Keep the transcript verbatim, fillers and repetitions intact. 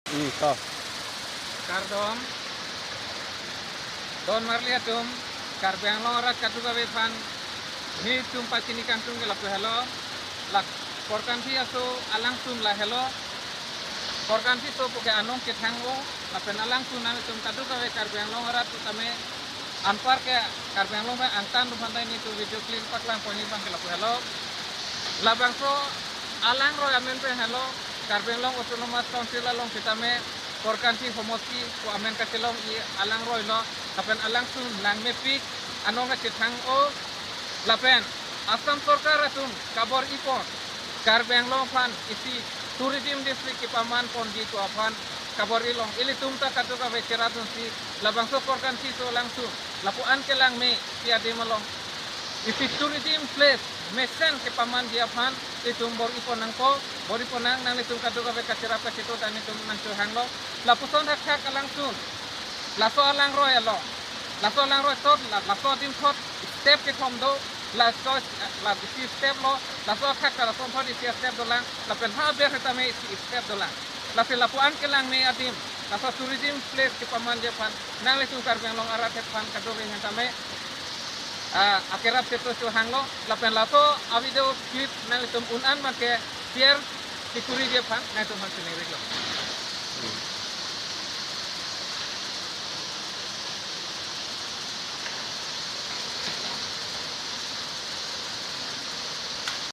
Hmm, to. Kardom. Don marli atum, Karbi Anglong arat kadokave aphan nelitum pachini kangtung ke lapu helo. La Korkanthi aso alangsun la helo. Korkanthi aso puke anong kethang-o, lapen alangsun nanglitum kadokave Karbi Anglong arat tame anpar ke Karbi Anglong pen angtan atum aphan ta nelitum video clip paklang pon abang ke lapu helo. Labangso alangroi amen pen helo, Karbi Anglong Autonomous Council along sitame Korkanthi Homosti pu amen kachelongji alangroi lo, lapen alangsun langmepik, anong kachethang-o, lapen Assam Sorkar atum kabor-ipon, Karbi Anglong aphan isi tourism district kepaman ponji pu aphan kabor-ilong, ilitum ta kadokave cherap dunsi labangso Korkanthi aso alangsun lapu-an kelangme isi adim along isi tourism place mesen kepamanji aphan itum bor-ipon nangpo, bor-ipon nang, nanglitum kadokave kacherap kacheto ta nelitum nangchohanglo. Lapuson thakthak alangsun, laso alangroi along, laso alangroi thot, la, laso adim thot step kethom do, laso, la isi step lo, laso athak ta lason thot isi step dolang, lapen ha aber sitame isi step dolang. Lasi lapu-an kelangme adim, laso tourism place kepamanji aphan nanglitum Karbi Anglong arat aphan kadokave ahin tame, ah, akerap cheto chohanglo, lapen laso avideo clip nanglitum un-an abang ke share sikuriji aphan nanglitum aphan chiningri-iklo.